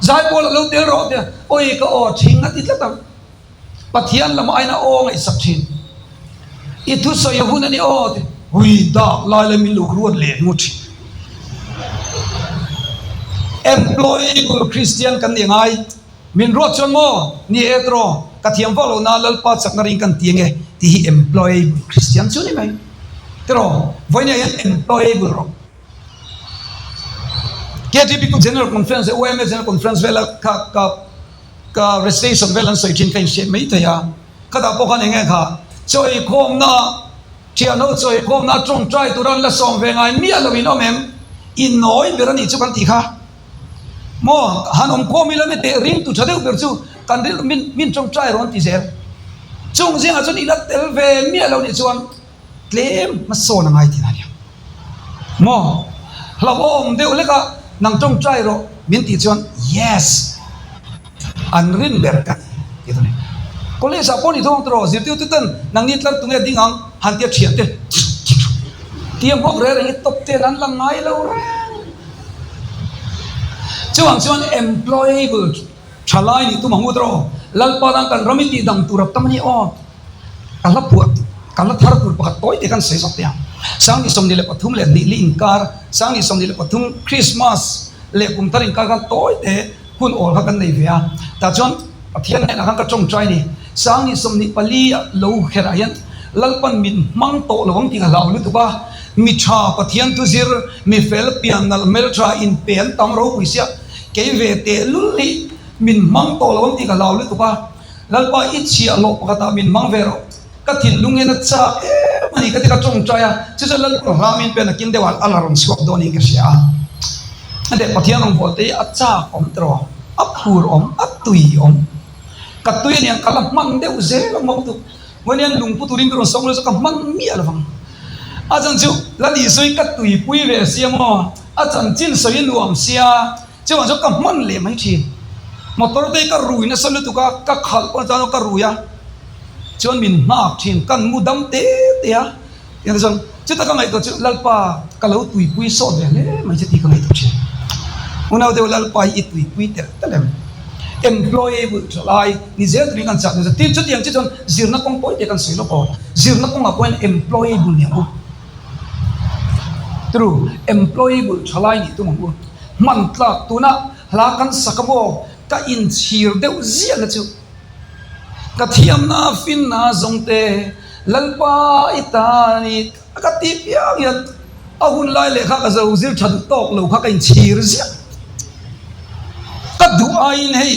zaipawl a lo tel rawh tia, awi ka aw thing a ti tlat ang. Pathian lam aiin a aw ngaihsak thin. I thusawi a hun a ni aw ti, hui dak lai lai min lo ruat leh ngawt thin. Employable Christian kan ni ngai. Min ruat chuan maw, ni e tiraw, ka thiam vak lo na Lalpa chakna ring kan ti ange tih hi employable Christian chu ni mai. Tiraw, vawinia hian employable rawh. KTP ku General Conference leh YMA General Conference vela kha ka ka recitation vel an sawi thin kha inhriat mai thei a. Khatah pawh khan eng nge kha chawikhawmna, thianho chawikhawmna tawngtai tura an la sawm ve ngai miah lo in awm em? Innawi ber a nih chu kan tih kha. Maw han awm khawm ila mi teh ring tu tha deuh ber chu kan rilru min min tawngtai rawn ti zel. Chung zingah chuan i la tel ve miah lo nih chuan tlem hmasawn a ngai thin a nia. Maw hlauhawm deuh hlek a nang tawngtai rawh min tih chuan yes an rin ber ka ni tih a ni. College ah pawh ni thawng tawh zirtirtu ten nangni tlar tunge ding ang han tia thian te tia nghawk reng reng hi top ten an la ngai lo reng. Chuvang chuan employable thalai nih tum ang u tawh Lalpa tan kan ram i tih dang tur a tam a ni aw. Ka hla phuah ka hla thar tur pakhat tawi te khan sawi zawk teh ang. 2033 leh hnih li inkar, 2023 Christmas leh kum thar inkar khan tawi te hun awl kha kan nei ve a. Tah chuan Pathian hnenah khan ka tawngtai a ni. 2024 ah lo herah hian Lalpan min hmang tawh lo ang tih ka hlau lutuk a. Mi tha Pathian thu zir, mi fel pian nalh hmeltha inpe an tam ropui sia kei ve tehlul hi min hmang tawh lo ang tih ka hlau lutuk a. Lalpa i chhiah hlawh pakhatah min hmang ve rawh. Ka thinlung hian a chak em a ni ka ti ka tawngtai a, chu chuan Lalpa hla min pen a kin deuh ah a la rawn chhuak dawn in ka hria a. Heti Pathian rawngbâwl te hi a chak awm tiraw, a phur awm, a tui awm. Ka tui a niang ka la hman deuh zel ang mawk tuk. Vawiin hian lungpu turin ka rawn sawm lo chu ka hman miah lo vang. A chan chu la ni sawi ka tuipui ve sia maw, a chanchin sawi nuam sia. Chuvang chuan ka hman leh mai thin. Motor te hi ka rui nasa lutuk a, ka khalh pawh chuan ka rui a, chuan min nghak thin, kan mu dam te te a, tiang te chuan chuta ka ngaihtuah chu Lalpa ka lo tuipui sawt ve hle mai che tih ka ngaihtuah thin. Unau deuh Lalpa hi i tuipui telh telh em? Employable tha lai ni zel turin kan chak nasa. Tin chutiang che chuan zirna kawng pawi te kan sawi lawk aw, zirna kawngah pawh hian employable ni ang u. True, employable thalai nih tum ang u. Hman tlak tuna hla kan sak a maw ka inchhir deuh ziahna chu ka thiamna finna zawng te Lalpa i ta ni ka ti piang hian a hun lai leh kha ka zo zir tha duh tawk lo kha ka inchhir ziah. Ka duh aiin hei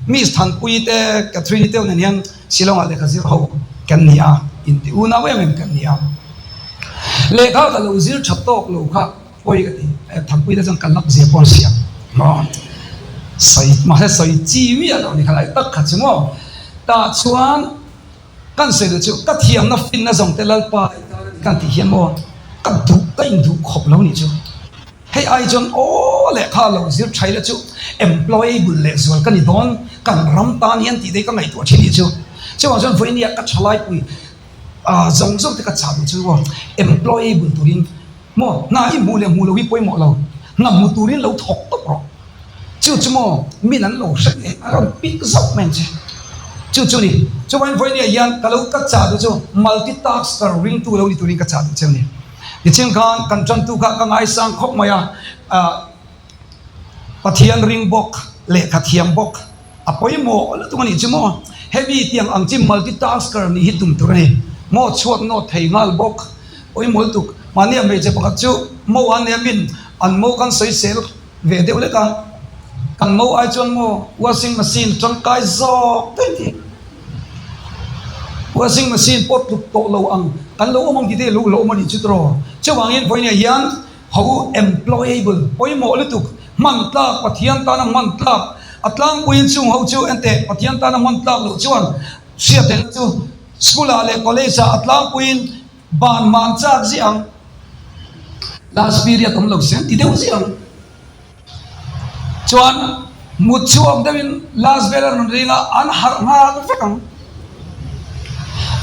Miss Thanpuii te Catherine-i te nen hian Shillong-ah lehkha zir ho kan ni a, inti unau em em kan ni a. Lehkha ka lo zir tha tawk lo kha pawi ka ti, Thanpuii te chuan ka lak zia pawh an hria maw? Sawi mahse sawi chi miah lo ni kha lai tak kha chu maw? Tah chuan kan sawi duh chu ka thiamna finna zawng te Lalpa kan tih hian maw ka duh ka induh khawp lo nih chu. Hei ai chuan aw lehkha lo zir thaila chu employable leh zual ka ni dawn, kan ram tan hian tih daih ka ngaihtuah thin nih chu. Chuvang chuan vawinia ka thalaipui. Zawng zawng te ka chah duh chu aw employable turin maw hna i hmuh leh hmuh loh hi pawimawh lo, hna hmu turin lo thawk tawp rawh. Chu chu maw min an lo hre leh a rawn pick zauh mai ang che. Chu chu ni, chuvain vawinia hian ka lo ka chah duh chu multitasker ringtu lo ni turin ka chah duh che a ni. Tichin khan kan tantu kha ka ngaisang khawp mai a, Pathian ring bawk, lehkha thiam bawk a pawimawh lutuk a nih chu maw? Hemi tiang ang chi multitasker nih hi tum tur a ni. Maw chhuat nawt thei nghal bawk pawimawh lutuk. Mahni a hmeichhe pakhat chu mo a nia min an mo kan sawisel ve deuh lek a, kan mo ai chuan maw washing machine tangkai zawk daih tih washing machine pawh tluk tawh lo ang kan lo awm ang tih te lo lo awm a nih chu tiraw? Chuvangin vawiinah hian Ho employable, pawimawh lutuk, hman tlak, Pathian tana hman tlak, a tlangpuiin chung ho chu enteh Pathian tana hman tlak loh chuan hriat theihna chu school ah leh college ah a tlangpuiin ban man chak ziah ang, last period awm lo se an ti deuh ziah ang. Chuan mut chhuak deuhin last vel a rawn ring a, an harh nghal vek ang.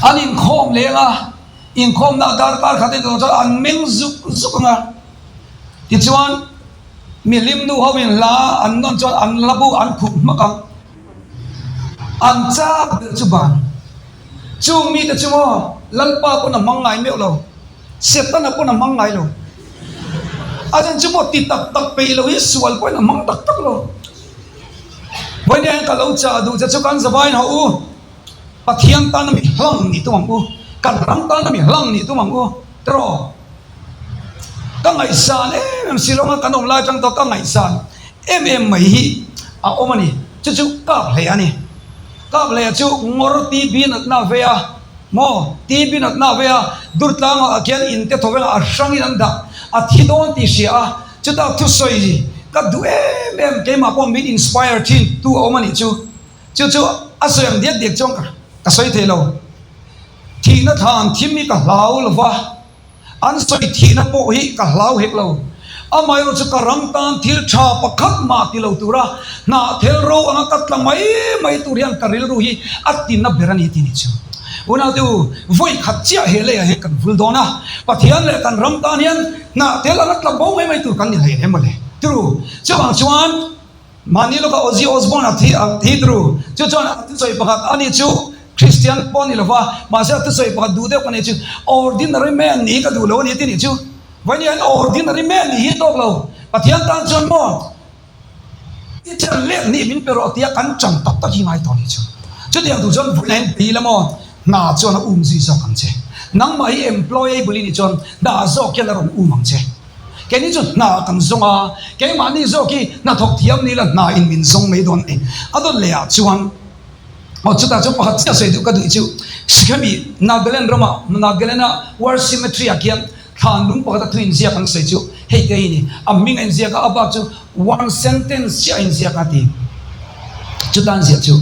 An inkhawm leng a. Inkhawmna darkar khat in tawh chuan an meng zuk zuk ang a, tichuan mihlim nu ho in hla an nawn chuan an la bu an khup hmak ang, an chak ber chu ban. Chung mite chu maw Lalpa pawn a hmang ngai meuh lo, Setana pawn a hmang ngai lo, a then chu maw ti tak tak peih lo hi sual pawhin a hmang tak tak lo. Vawiin hian ka lo chah duh che chu kan zavaiin hawh u. Pathian tana mi hlang nih tum ang u, kan ram tana mi hlang nih tum ang u tiraw? Ka ngaihsan em em si lo anga kan awm lai atang tawh ka ngaihsan em em mai hi a awm a ni. Chu chu kap hle a ni. Kap hle chu ngawr TB natna a vei a, maw TB natna a vei a, Durtlangah ah khian in te thawveng ah a hrangin an dah, a thi dawn tih hria a, chutah thusawi ka duh em em keimah pawh min inspire thin tu a awm a nih chu. Chu chu a sawi ang diak diak chuan ka sawi thei lo. Thihna thlan thim hi ka hlau lo va, an sawi thihna pawh hi ka hlau hek lo. Amaherawh chu ka ram tan thil tha pakhat mah ti lo tura hnah thel ro anga ka tla mai mai tur hian ka rilru hi a tinna ber a ni tih ni chu. Unaute u, vawi khat chiah he leiah hian kan vul dawn a, Pathian leh kan ram tan hian hnah thel anga tla bo mai mai tur kan ni hlei em mawle. Turu, chuvang chuan. Mahni lawka Ozzy Osbourne a thi a thi tru. Chu chuan a thusawi pakhat a ni chu Christian pawh a ni lova, mahse a thusawi pakhat duh deuh ka nei chu Ordinary man nih hi ka duh lo a ni ti nih chu. Vawiin hian ordinary man nih hi tawk lo. Pathian tan chuan maw i chan lek nih min pe rawh tia kan chan tak tak hi ngai tawh nih chu. Chutiang tur chuan vawiin hian bei la maw hna chuan a um zui zawk ang che. Nangmah hi employable i nih chuan hna zawk hian a rawn um ang che. Keini chu hna kan zawng a, keimahni zawk hi hnathawk thiam ni la hna in min zawng mai dawn a ni. A dawt leh ah chuan aw chutah chuan pakhat chiah sawi duh ka duh chu Sikhemi Nagaland ramah Nagaland a War Cemetery ah khian thlan lung pakhat a thu inziak an sawi chu hei te hi ni. A hming a inziak a, a bak chu one sentence chiah a inziak a ti. Chuta an ziah chu.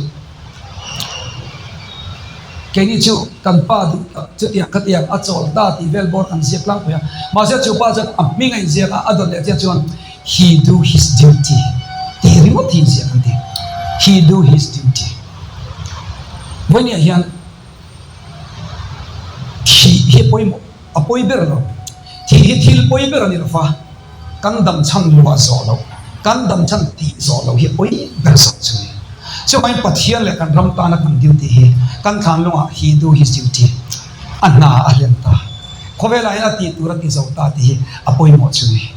Keini chu kan pa duh tak chutiang khatiang a chawl ta tih vel bawr kan ziak tlangpui a, mahse chu pa chuan a hming a inziak a, a dawt leh chiah chuan he do his duty tih ringawt hi inziak an ti, he do his duty. Vawinia hian thih hi pawimawh a pawi ber lo, thih hi thil pawi ber a ni lo va. Kan dam chhan luah zawh loh, kan dam chhan tih zawh loh hi pawi ber zawk chu ni. Chuvangin Pathian leh kan ram tana kan duty hi kan thlanlungah he do his duty, a hna a hlen ta, khawvelah hian a tih tur a ti zo ta tih hi a pawimawh chu ni.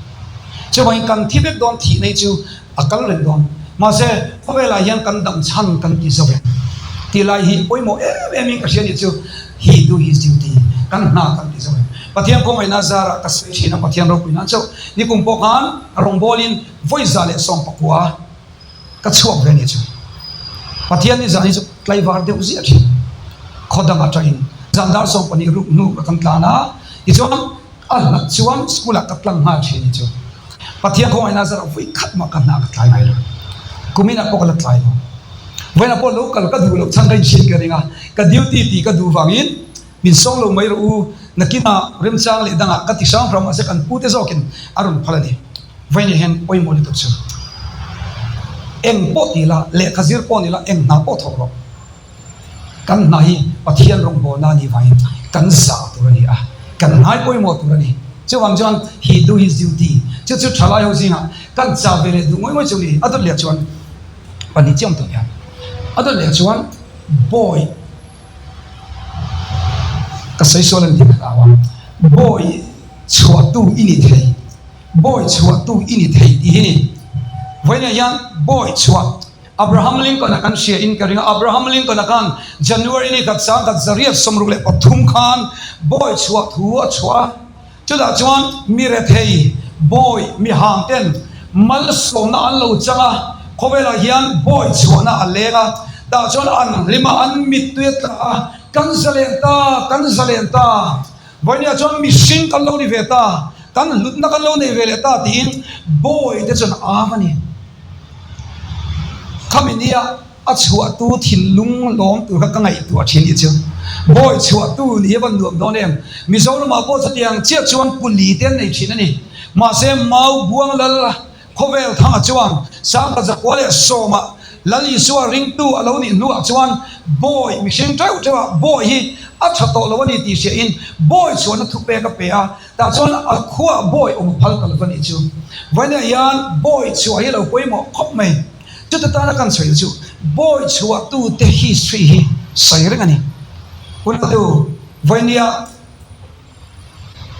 Chuvangin kan thi vek dawn thih nei chu a kal reng dawn. Mahse, khawvelah hian kan dam chhan kan ti zo vek tih lai hi pawimawh em em in ka hria nih chu he do his duty, kan hna kan ti zo vek. Pathian kawngaihnaa zarah ka sawi thin a, Pathian ropui nan chauh. Nikum pawh khan rawngbawlin vawi 119 ka chhuak ve nih chu. Pathian ni zan hi chu tlaivar deuh ziah thin. Khaw dang atangin zan dar 12 ruk hnu ka kan tlan a, tichuan A hlat chuan school ah ka tlang nghal thin hi chu Pathian khawngaihna zarah vawi khat mah ka hna ka tlai ngai lo. Kumin ah pawh ka la tlai lo. Vawiin ah pawh lo kal ka duh loh chhan ka inchhin ka ring a, ka duty tih ka duh vangin min sawng lo mai rawh u, nakinah remchang leh dangah ka ti hrang hrang mahse kan pute zawkin a rawn phal a ni. Vawiin ah hian pawimawh lutuk chu eng pawh ti la, lehkha zir pawh ni la, eng hna pawh thawk rawh. Kan hna hi Pathian rawngbawlna a nih vangin kan zah tur a ni a, kan ngai pawimawh tur a ni. Chuvang chuan he do his duty chu chu thalai ho zingah kan chah ve leh duh ngawih ngawih chu ni. A dawt leh chuan pahnih chiang tawh hian a dawt leh chuan bawi ka sawi sual a ni tih ka hlau a, bawi chhuahtu i ni thei, bawi chhuahtu i ni thei tih hi ni. Vawiinah hian bawi chhuah. Abraham Lincoln-a kan hria in ka ring a, Abraham Lincoln-a khan January ni khat 1963 khan bawi chhuah thu a chhuah a, chutah chuan mi rethei, bawi, mi hang ten malsawmna an lo chang a, khawvelah hian bawi chhuahna a leng a, tah chuan an hlim a, an mittui a tla a, kan zalen ta, kan zalen ta, vawinia chuan mihring kan lo ni ve ta, kan hlutna kan lo nei ve leh ta tiin bawi te chuan a am a ni. Khami nia a chhuahtu thinlung lawm tur kha ka ngaihtuah thin i chu. Bawi chhuahtu ni hi a van nuam dawn em? Mizoramah pawh chutiang chiah chuan puli te an nei thin a ni. Mahse Mau Buang Lal khawvel thanga chuan Sangha Zakua leh Sawma Lal Isua ringtu a lo nih hnuah chuan bawi mihring teuh teuhah bawi hi a tha tawh lo a ni tih hriahin bawi chhuahna thupek a pe a. Tah chuan a khuah bawi awm phal ta lo a nih chu. Vawiinah hian bawi chhuah hi a lo pawimawh khawp mai. Chuta tana kan sawi chu bawi chhuahtute history hi sawi reng a ni. Unatu, vawiinia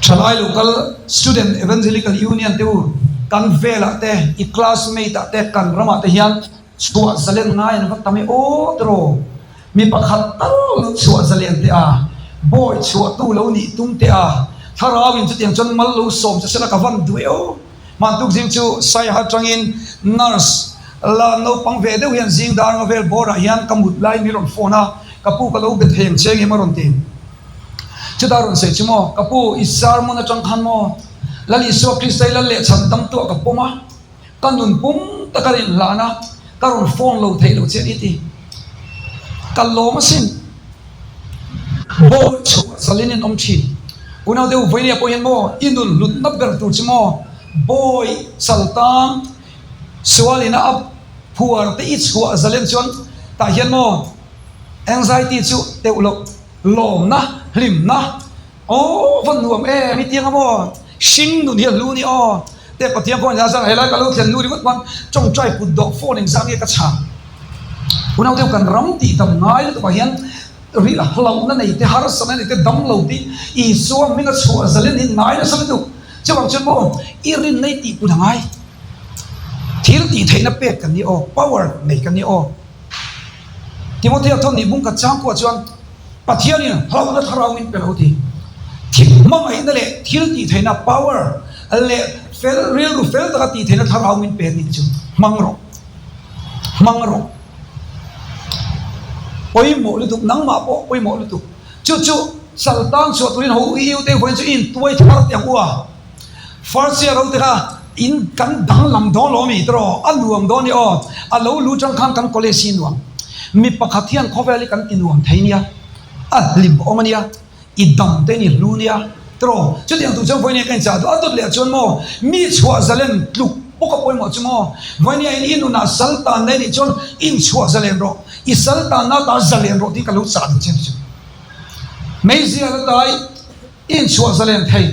thalai local student evangelical union te u kan velah te, i classmate ah te, kan ramah te hian Chhuah zalen ngai an va tam e aw tiraw? Mi pakhat tal lo chhuah zalen teh a, bawi chhuahtu lo nih tum teh a, thlarauin chutiang chuan mal lo sawm che sela ka van duh e aw. Hmantuk zing chu Saiha atangin nurse la naupang ve deuh hian zing dar nga vel bawrah hian ka mut lai mi rawn phone a, ka pu ka lo be thei ang che engem a rawn ti. Chutah rawn sawi chu maw, ka pu i sermon atang khan maw Lal Isua Krista i lal leh chhan damtuah ka pawm a, Ka nun pum taka rin hlan a, ka rawn phone lo theih lo che a ni ti. Ka lawm asin. Bawi chhuah zalin in awm thin. Unau deuh vawinia pawh hian maw i nun hlutna ber tur chu maw bawi chaltang sualina a phuar te i chhuah zalen chuan tah hian maw anxiety chu teuh loh lawmna hlimna Aw va nuam em i tiang a maw? Hring nun hi a hlu ni aw. Te Pathian pawh a zar helai ka lo thlen nu ringawt khan tawngtai kut dawh phone engzah nge ka chhang. Unau deuh kan ram tih dam ngai lutuk ah hian rih hlauhna nei te harsatna nei te dam lo tih Isua hming a chhuah zalen hi ngai nasa lutuk. Chuvang chuan maw i rinna i tih put a ngai. Thil tih theihna pek kan ni aw, power nei kan ni aw. Timothea thawn nih bung khat changkua chuan Pathianin hlauhna thlarau min pe lo ti. Thil hmangaihna leh thil tih theihna, power, leh fel rilru fel taka tih theihna thlarau min pe tih chu hmang rawh. Hmang rawh. Pawimawh lutuk, nangmah pawh pawimawh lutuk. Chu chu saltan chhuah turin ho i u te vawiin chu i intuai thar teh ang u a. First year ho te kha in kan danglam dawn lo ami tiraw a nuam dawn i aw a lo lu tang khan kan college hi nuam mi pakhat hian khawvel hi kan ti nuam thei nia a hlim awm ania i dam te ni hlu nia tiraw chutiang tur chuan vawinia ka inchah duh a dawt leh chuan maw mi chhuah zalen tluk bawk a pawimawh chu maw vawinia in i nunah sal tan na i nih chuan inchhuah zalen rawh i sal tanna ta zalen rawh tih ka lo chah duh che ni chu meizial a tai. Inchhuah zalen thei.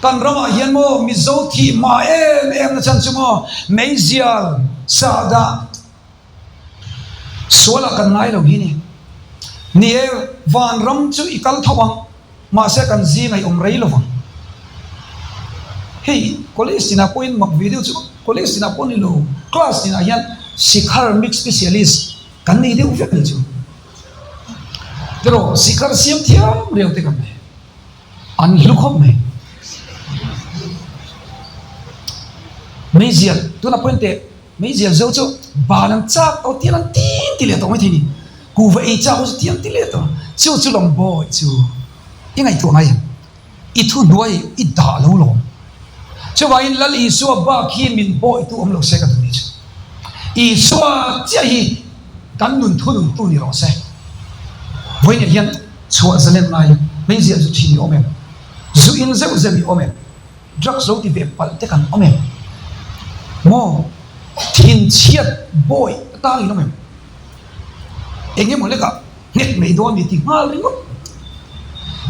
Kan ramah hian maw Mizo thih hma em em na chhan chu maw meizial sahdah sualah kan ngai lo hi ni. Ni e, vanram chu i kal tho ang, mahse kan zing a i awm rei lo vang. Hei college tinah pawhin mak ve deuh chu college tinah pawh ni lo, class tinah hian sikhar mix specialist kan nei deuh vek ni chu. Tiraw sikar siam thiam riau te kan nei. An hlu khawp mai. Meizial tuna pawhin teh meizial zo chu bal an chak tawh tiang an tin ti leh tawh mai thei ni. Kuhva ei chak ho chu tiang ti leh tawh. Chu chu lawng bawi chu i ngaihtuah ngai em? I thuhnuai i dah lo lawm. Chuvangin Lal Isua bak hi min bawitu awm lo se ka duh ni chu. Isua chiah hi kan nun thununtu ni rawh se. Vawiinah hian chhuah zalen ngai hmeiziah zu thin i awm em? Zu in zeuh zeuh i awm em? Drugs lo ti ve palh te kan awm em? Maw thinchhiat bawi atang in awm em? Eng emaw lekah nghet mai dawn mi ti nghal ringawt.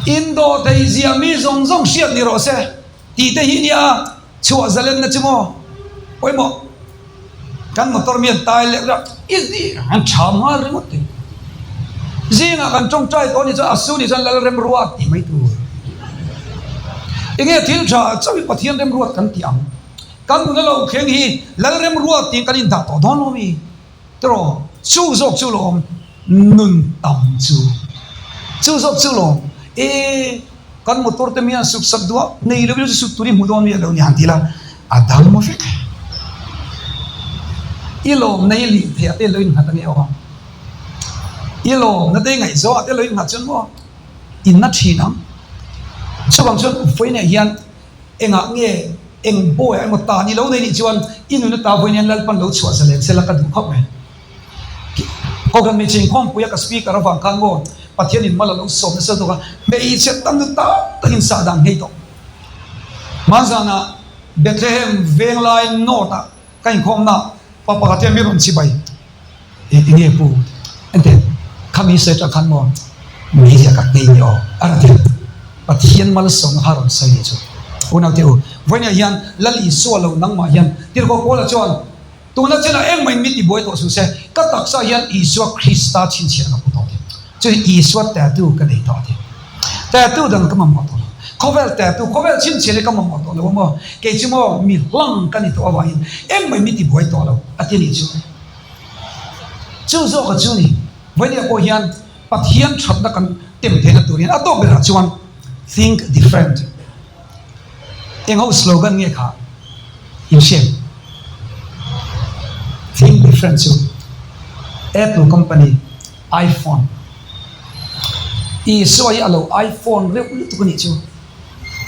Indawh thei zia mi zawng zawng hriat ni rawh se tih te hi nia chhuah zalenna chu maw pawimawh. Kan motor mi an tai leh rak an tha nghal ringawt thei. Zingah kan tawngtai tawh ni chuan a su ni chuan lal remruat tih mai tur. Enge thil tha chauhin Pathian remruat kan tih ang. Kan nuna lo thleng hi lal remruat tiin kan indah tawh dawn lo mi. Tiraw, chu zawk chu lawm nun tam chu. Chu zawk chu lawm e kan motor te mian suk sak duh a, nei lo chu suk tur i hmu dawn mi a lo ni han ti la, a dang maw vek. I lawmna hi lih theih ah te lo innghat a ni aw. I lawmna te ngaihzawng ah te lo innghat chuan maw inna thin ang. Chuvang chuan vawiinah hian Engah nge eng bawiah emaw ta ni lo nei nih chuan i nuna ta vawiin hian Lalpan lo chhuah zalen sela ka duh khawp mai. Kohhran hmeichhe inkhawmpuia ka speaker avang khan maw Pathianin mal a lo sawm nasa zawk a, hmeichhe tam nu tam takin sahdan nghei tawh. Hmanzanah Bethlehem Venglai North-ah Ka inkhawmna pa pakhat hian mi rawn chibai e tinge pu ente khami sawi atang khan maw meiziah ka nghei ni aw a rawn ti a, Pathian malsawmna kha a rawn sawi ni chu unaute u vawiinah hian Lal Isua lo nangmah hian tirhkoh Paula chuan tuna chenah engmah in mi tibuai tawh suh se ka taksa hian Isua Krista chhinchhiah ka pu tawh ti. Chu hi Isua tattoo ka nei tawh a ti. Tattoo dang ka mamawh tawh lo. Khawvel tattoo, khawvel chhinchhiah hi ka mamawh tawh lo a maw? Kei chu maw mi hlang ka ni tawh avangin engmah mi tibuai tawh lo a ti a nih chu. Chu zawka chu ni, vawinia pawh hian Pathian thatna kan tem theihna tur hian a tawp berah chuan think different. Eng ho slogan nge kha in hriat? Think different chu Apple company. iPhone. Isua hi a lo iPhone reuh lutuk a nih chu.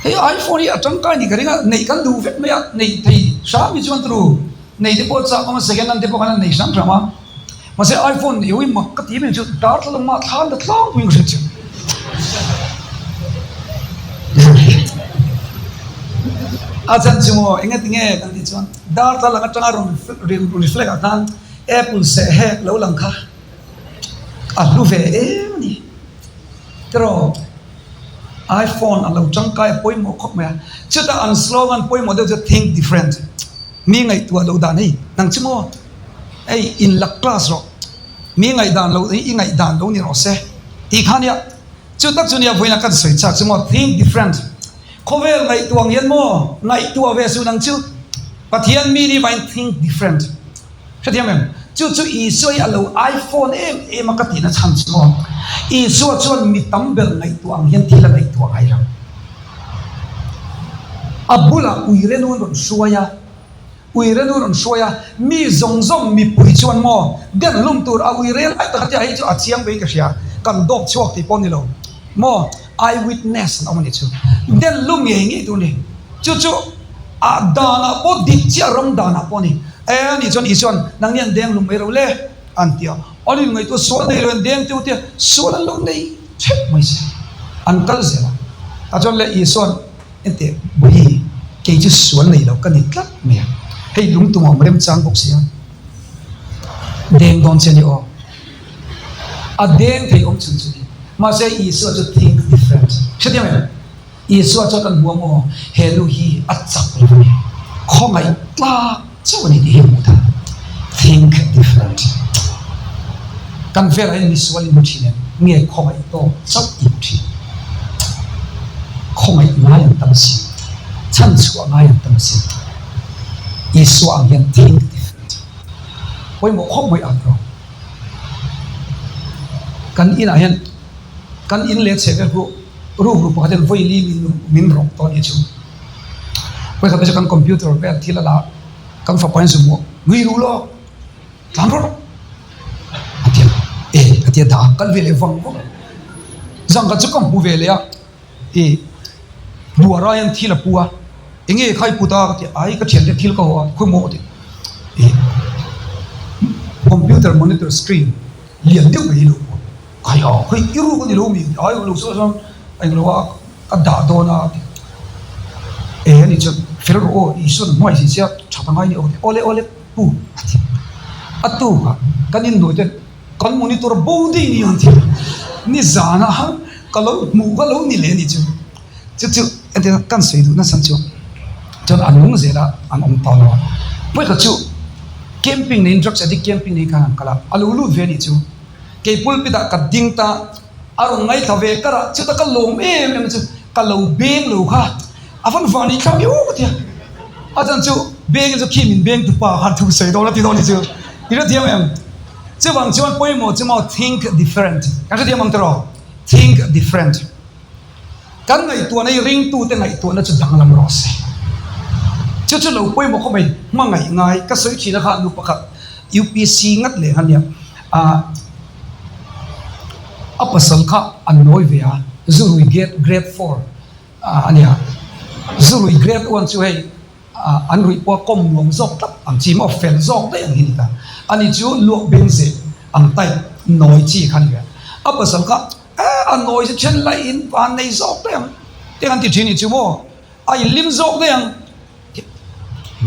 Hei iPhone hi a tangkai ni ka ring a, neih kan duh vek mai a, neih thei hram hi chuan turu nei te pawh chak awm a, second hand te pawh khan an nei hram hram a. Mahse iPhone neih ho hi mak ka ti em em chu darthlalang mah thlan ta tlangpui in ka hriat chu. A chhan chu maw engatinge kan tih chuan darthlalang atanga rawn reflect ah khan apple seh hek lo lang kha. A hlu ve em a ni. Tiraw iPhone a lo tangkai a pawimawh khawp mai a. Chutah an slogan pawimawh deuh chu think different. Mi ngaihtuah loh dan hei nang chu maw hei in lak class rawh. Mi ngaihdan lo hi i ngaihdan lo ni rawh se tih kha nia. Chu tak chu nia vawiin a kan sawi chak chu maw think different. Khawvel ngaihtuah ang hian maw ngaihtuah ve suh nang chu Pathian mi ni vain think different. Hrethiam em? Chu chu Isua hi a lo iPhone em em a ka tihna chhan chu maw? Isua chuan mi tam ber ngaihtuah ang hian thil a ngaihtuah ngai lo. A bulah uire nu an rawn hruai a, uire nu rawn hruai a, mi zawng zawng mipui chuan maw den hlum tur a uire lai tak a tia hei chu a chiang veiin ka hria, kan dawp chhuak tih pawh ni lo maw? Eye witness an awm a nih chu. Den hlum ngei ngei tur a ni. Chu chu a danah pawh dik chiah ram danah pawh a ni. E a nih chuan Isuan nangni an deng hlum mai ro le an ti a. An in ngaihtuah sual nei lo an deng teuh tia sual an lo nei theuh mai si. An kal zel a. Tah chuan le Isuan enteh Bawihi kei chu sual nei lo ka ni tlat mai a. Hei lungtum a awm remchang bawk si a. Deng dawn che a ni aw. A deng thei awm chhun chu ni. Mahse Isua chu think different. Hrethiam em? Isua chuan kan hmu a maw? He nu hi a chak lo a ni. Khawngaih tlak chauh a ni tih hi a hmuh ta. Think different. Kan velah hian misual in hmu thin em? Nge khawngaih tawk chauh i hmu thin? Khawngaih ngai an tam asin. Chhanchhuah ngai an tam asin. Isua ang hian think different. Pawimawh khawp mai ang rawh. Kan inah hian kan in leh chheh vel khu rukru pakhat hian vawi li min min rawk tawh a nih chu. Vawikhat chu kan computer vel thil a la kan fapa hian zumawh ngui ruh lawk tlan rawh rawh a ti a, e ka ti a dah a kal ve leh vang vang a. Zangkhat chu ka hmu ve leh a. I buara hian thil a pu a, enge kha i put a ka ti a, ai ka thiante thil ka haw a, khawi maw ka ti i computer monitor screen lian deuh mai hi lo pu a, khai a hei i ruk a ni lo mi ai lo saw chuan a englo a ka dah dawn a ti e ani chuan fel rawh aw Isuan hmuai zin sia tha ta ngai ni aw ka ti awle awle pu a ti a tuk a kan innuai te. Kan monitor bo daih ni ang thil nizana ka lo hmuh ka lo ni leh a nih chu. Chu chu entirna kan sawi duh nasa chu chuan a nung zel a an awm ta lo a. Pawikha chu camping neiin drugs addict camping neiin khan an kal a, a lo lut ve a nih chu. Kei pulpit ah ka ding ta a rawn ngaithla ve kar a, chuta ka lawm em em chu ka lo beng lo kha a van vah ni thlak viau ka ti a. A chhan chu beng chu khi min beng tupa khan thu sawi dawn a ti dawn a nih chu. I hrethiam em? Chuvang chuan pawimawh chu maw think different kan hrethiam ang tawh think different kan ngaihtuahna hi ringtute ngaihtuahna chu danglam rawh se chu chu lo pawimawh khawp mai hmangaih ngai ka sawi thin a kha nu pakhat UPC ngat leh ania ah a pasal kha an nawi ve a zurui gate grade four ania zurui grade one chu hei. An ruih pawh a kawm nuam zawk tlat ang chi maw fel zawk daih ang hi ni ta. Ani chu luak beng zeh ang type nawi chi kha ni ve. A pasal kha eh a nawi chu then laih in van nei zawk daih ang te an ti thin ni chu maw a inlim zawk daih ang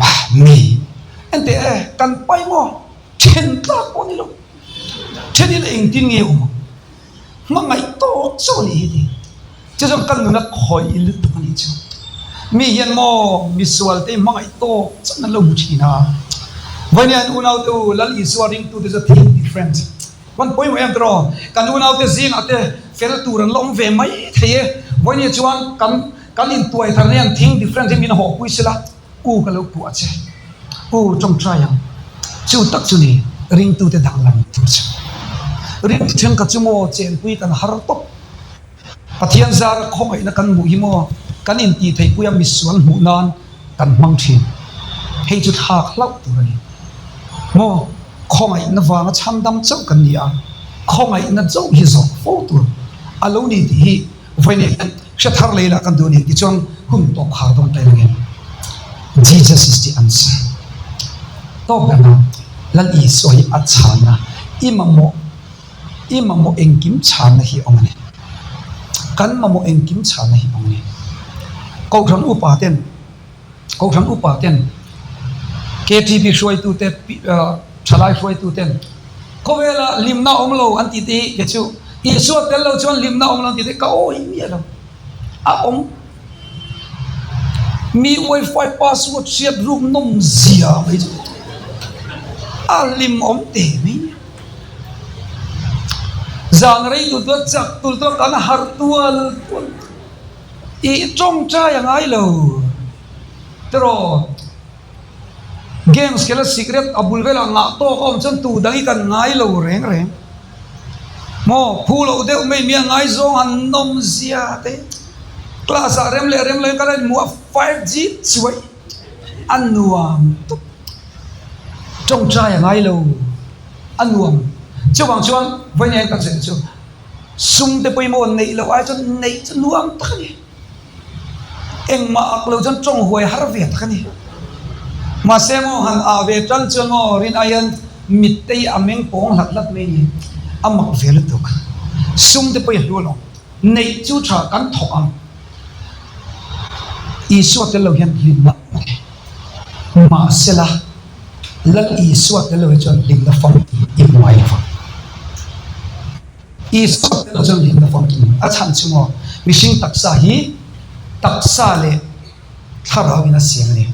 mahni enteh e kan pai maw then tlak pawh ni lo then ila engtin nge awm ang. Hmangaih tawk chu a nih hi ti. Chu chuan ka nuna khawih lutuk a nih chu. Mi hian maw misual te hmangaih tawk chuan an lo hmu thin a. Vawiin an unaute u Lal Isua ringtute chu think different. Van pawimawh em tiraw? Kan unaute zingah te fel tur an la awm ve mai thei e. Vawiin chuan kan kan intuai thar hian think different hi min hawhpui sela. U ka lo puh a che. U tawngtai ang. Chu tak chu ni ringtute danglam tur chu. Ringtu thenkhat chu maw chenpui kan har tawp. Pathian zara khawngaihna kan hmuh hi maw kan intihtheihpui a misual hmuh nan kan hmang thin. Hei chu thlak hlauh tur a ni. Maw khawngaihna vanga chhandam chauh kan ni a, khawngaihna chauh hi zawk fo tur a lo ni tih hi Vawiin hian hre thar lei lah kan duh a ni tichuan hun tawp khar dawn ta engin Jesus is the answer tawp ber nan Lal Isua hi a chhanna i mamawh i mamawh engkim chhanna hi a awm a ni kan mamawh engkim chhanna hi a awm a ni Kohhran upa ten Kohhran upa ten KTP hruaitu te thalai hruaitu ten khawvela hlimna awm lo an tih te hi kei chu Isua tel lo chuan hlimna awm lo an tih te hi ka awih miah lo a awm mi wifi password hriat ruk nawm zia mai chu a hlim awm teh mai nia zan rei tul tual chak tul tual kan harh tual tual. I tawngtai a ngai lo tiraw? Games khela sikret a bul velah ngah tawk a awm chuan tu dang hi kan ngai lo reng reng. Maw phu loh deuh mai mi a ngaizawng han nawm zia te class ah rem leh rem lo in ka la inhmuh a 5G chuai a nuam tuk. Tawngtai a ngai lo a nuam. Chuvang chuan vawiin ka zir chu. Sum te pawimawh neih loh ai chuan neih chu nuam tak a ni. Engmah ak lo chuan tawng huai har ve tak a ni. Mahse maw han ah ve tan chuan maw rin aiin mittei a meng pawng hlat hlat mai a ni. A mak ve lutuk. Sum te pawh i hlu lo. Neih chu tha kan thawk ang. Isua tel lo hian hlimna a ni. Mahsela. Lal Isua tel lo hi chuan hlimna famkim i hmu ngai lo vang. Isua tel lo chuan hlimna famkim a chhan chu maw? Mihring taksa hi taksa leh thlarau in a siam a ni.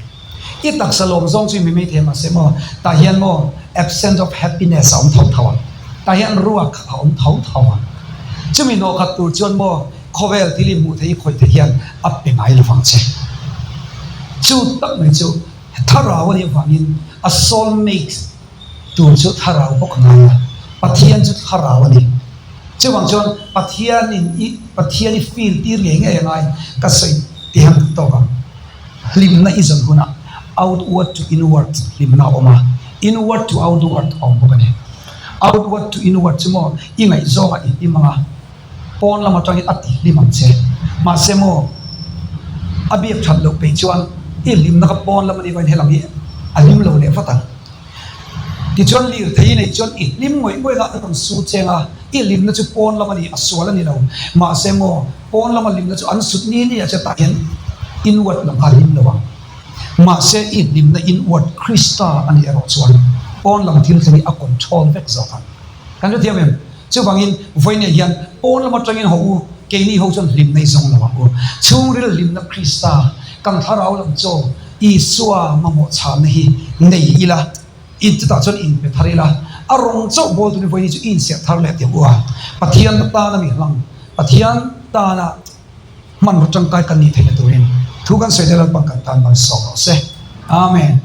I taksa lawm zawng chu i mi mai thei mahse maw tah hian maw absence of happiness a awm tho tho ang. Tah hian ruak a awm tho tho ang. Chumi hnawh khat tur chuan maw khawvel thil i hmuh theih i khawih theih hian a pe ngai lo vang che. Chu tak mai chu. Thlarau a nih avangin a soul mate tur chu thlarau bawk a ngai a, Pathian chu thlarau a ni. Chuvang chuan Pathianin i Pathian i feel tir ngei ngei a ngai ka sawi tih han tawk ang. Hlimna i zawn hunah outward to inward hlimna a awm a, inward to outward a awm bawk a ni. Outward to inward chu maw i ngaihzawngah i hlim ang a. Pawn lam atangin a ti hlim ang che. Mahse maw, a biak that loh peih chuan i hlimna kha pawn lam a nih vangin helam hi a hlim lo leh vat ang. Tichuan lirthei i neih chuan i hlim ngawih ngawih lah ka su cheng a, i hlimna chu pawn lam a ni, a sual a ni lo. Mahse maw, pawn lama hlimna chu an sut ni ni ah che tah hian inward lam kha a hlim lo ang. Mahse i hlimna inward Krista a nih erawh chuan pawn lam thil thleng hi a control vek zawk ang. Kan hrethiam em? Chuvangin vawiinah hian pawn lam atangin haw u, keini ho chuan hlimna i zawng lo ang u. Chhungril hlimna Krista, kan thlarau lam chaw Isua mamawh chhanna hi nei ila, in chutah chuan inpe thar ila, a rawng chauh bawl turin vawiini chu i inserh thar leh teh u a. Pathian tana mi hlang, Pathian tana hmanraw tangkai kan nih theihna turin thu kan sawi te Lalpan kan tan malsawm rawh se. Amen.